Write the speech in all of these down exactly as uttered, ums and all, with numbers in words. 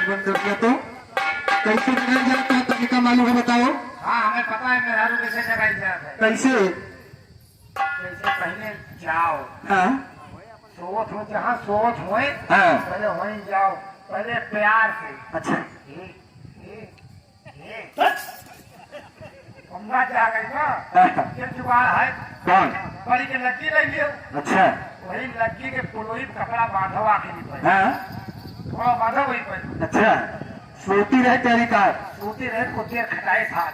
बंद कर दिया तो कैसे जगाई जाता है, तरीका मालूम है, बताओ। हाँ, हमें पता है मेहरारू कैसे जगाई जाता है। कैसे? जैसे पहले जाओ। हाँ। सोवत हो, जहाँ सोवत होए, हाँ। पहले वहीं जाओ, पहले प्यार से। अच्छा। ए, ए, ए। हमरा जा गई ना, हाँ। ये जुगाड़ है। कौन? बड़ी के लग्गी ले लियो। अच्छा। वही लग्गी के पुलोई कपड़ा बांधो आखिरी पर। हाँ। थोड़ा बांधो वही पर। अच्छा। सूती रहे प्यारी का। सूती रहे, कुछ देर खटाए साथ।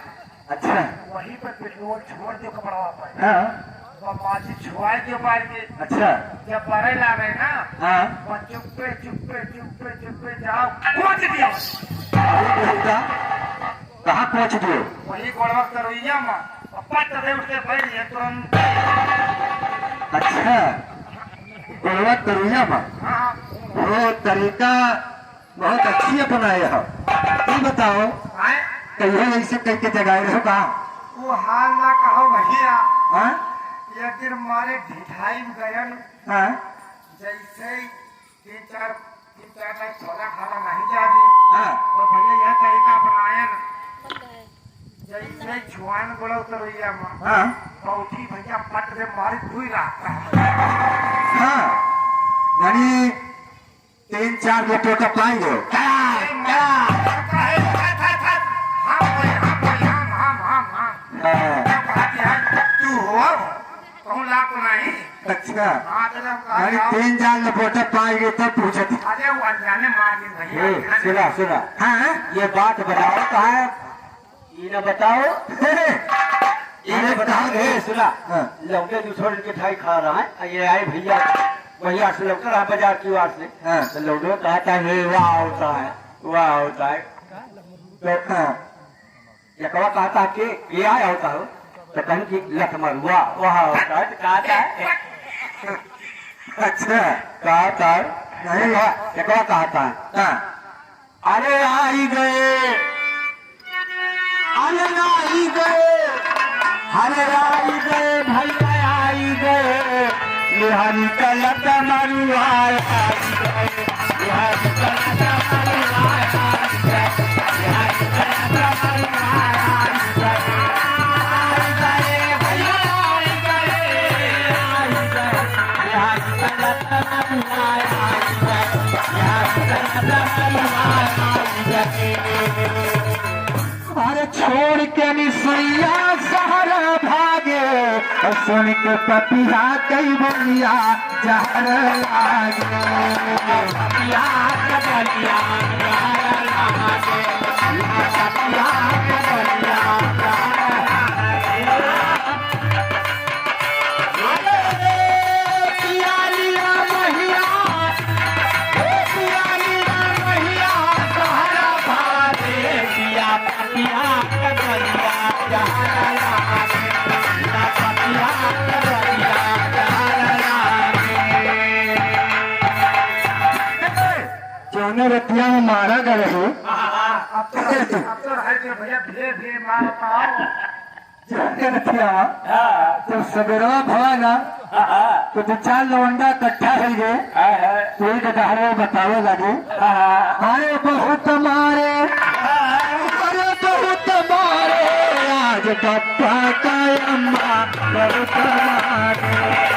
अच्छा। वहीं पर पेट्रोल छोड़ दियो कपड़वा पर। हाँ। बस माचिस छुआए दियो बार के। अच्छा। जब बरे लागे ना, हाँ। बस चुप्पे, चुप्पे, चुप्पे, चुप्पे जाओ, खोज दियो। अरे बेटा, कहाँ खोज दियो? वही गोड़वा तरुइया में, पप्पा तबे उठ के बैठ गए तुरंत। अच्छा, गोड़वा तरुइया में। हाँ। वो तरीका बहुत अच्छी अपनाए हो। ई बताओ, आए? कहियो ऐसे कह के जगाए रहो का? वो हाल ना कहो भैया। हाँ? एक दिन मारे ढिठाई में गयन। हाँ। जैसे ही तीन चार, तीन चार टाइम खाना खाना नहीं जानी। हाँ। तो भैया यह तरीका अपनायन। जैसे ही छुआन गोड़ा उतरैया में। हाँ। तो उठी भैया पट से मारी धुई रहा। हाँ। यानी तीन चार लपेटा पाएंगे। कड़ा, कड़ा। हाँ भाई, हाँ भाई, हाँ, हाँ, हाँ, हाँ। हाँ। तब कहती है, "तू हो?" कहूँ, "ला तो नहीं।" अच्छा। हाँ, तो जब कहा, यानी "जाओ।" तीन चार लपेटा पाएंगे तब पूछत। अरे, वो अनजाने मार दी भैया, ए, अनजाने। सुना, सुना। हाँ, हाँ। ये बात बताओ कहाँ है? ई ना बताओ। ई ना अरे बताओ। कहाँ गए? ए, सुना। हाँ। लौंडे दूसरों के ठाई खा रहा है। आ ये आए भैया, भैया से लौट रहा बाजार की ओर से। हाँ। तो लौंडो कहता है, "वाह होता है, वाह होता है।" तो हाँ। एकवा कहता है कि, "ये आया होता हो?" तो कहीं कि लत मरुआ, वाह होता है, तो कहता है। अच्छा। कहता है। नहीं। एकवा, एकवा कहता है। हाँ। अरे आई गए, अरे आई गए, अरे आई गए, भैया आई गए, बिहारी का लता मरुआ आई गए, बिहारी का लता मरुआ आई गए, बिहारी का लता मरुआ आई गए, आई गए, भैया आई गए, आई गए, बिहारी का लता मरुआ आई गए। अरे छोड़ के निसैया सहरा भागे, सुन के पपिया कई बोलिया जहर लागे। पपिया के बोलिया जहर लागे, पपिया के बोलिया जहर लागे। जौने रतिया में मारा गए हो। अब तो, अब तो रह गए भैया, धीरे धीरे मारता आओ। जाने रतिया, हाँ। तो सबेरवा भवा ना, हाँ। तो दो चार लौंडा इकट्ठा हो गए, हाँ, हाँ। तो एक डहरे बतावे लगे, हाँ। अरे बहुत मारे, हाँ। अरे बहुत मारे, आज पप्पा का अम्मा बहुत मारे।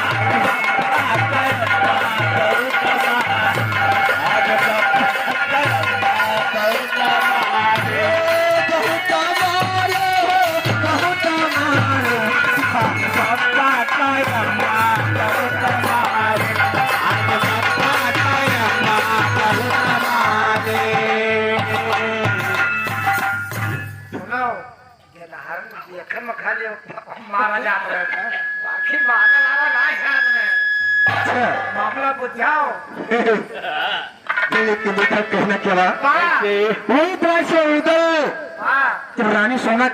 सुनो, गेदहर देखे में खाली मारा जात रहे, बाकी मारा वाला ना है हाथ में। अच्छा। मामला बुझाओ। दिल की लिखा कहना क्या बा? बा। वही तरह से उदय हाँ। जब रानी सोना